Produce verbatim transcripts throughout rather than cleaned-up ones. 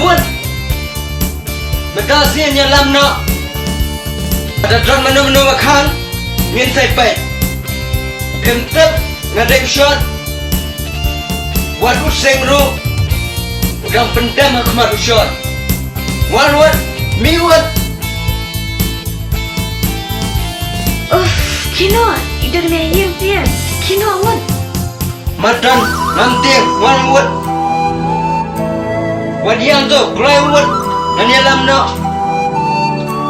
Wat. Mynta sien ïalam noh. Lada don mano mano ba khang, ngin sa peit. Phim tip nga dei u shot. Wat u seng ruh u dang pyndem ha khmat u shot. Wan wat, mih wat. Uff, kino, i don me ïing tiang. Kino wat. Madan, ngam tieng, wan wat. Wat ïam to, kloi wat. Ngan ïalam noh.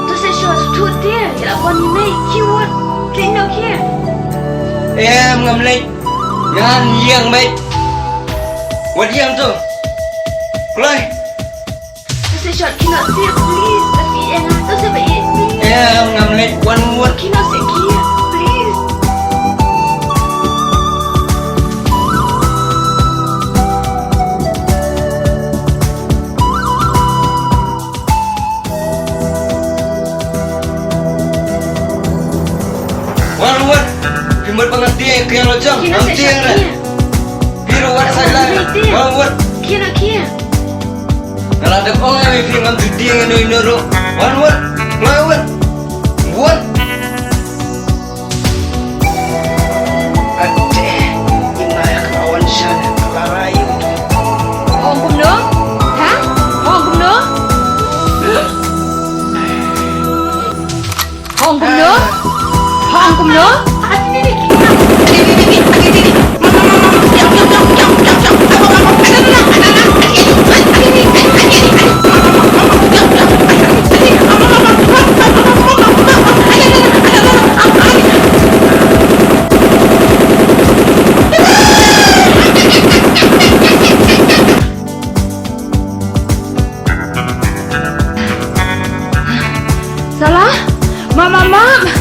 To sa shu shu tieng, ïa la wan mei, ki wat. Tieng noh ki. Em, ngam leit. Ngan ïeng mei. Wat ïam to. Kloi. To sa shot kino tieng, please. Tapi ïa nga, to sa ba i, please. Em, ngam leit, wan wat. Kino sa ki, please. Wan wat. Phi mut ba ngan tieng, kren lo jong. Kino ngan sa tieng shot re. Kino. Phi ruh wat sa la. Kino tieng. Wan wat. Kino tieng. Nga la dep ong ïa phi ngam ju tieng ïano ïano ruh. Wan wat. Wan wat. Wat. Ate, ina ïa ka wan shan ka la rai. Ong kumno? Ha? Ong kumno? Ong kumno? Ong kumno? Salah? Mama, mama.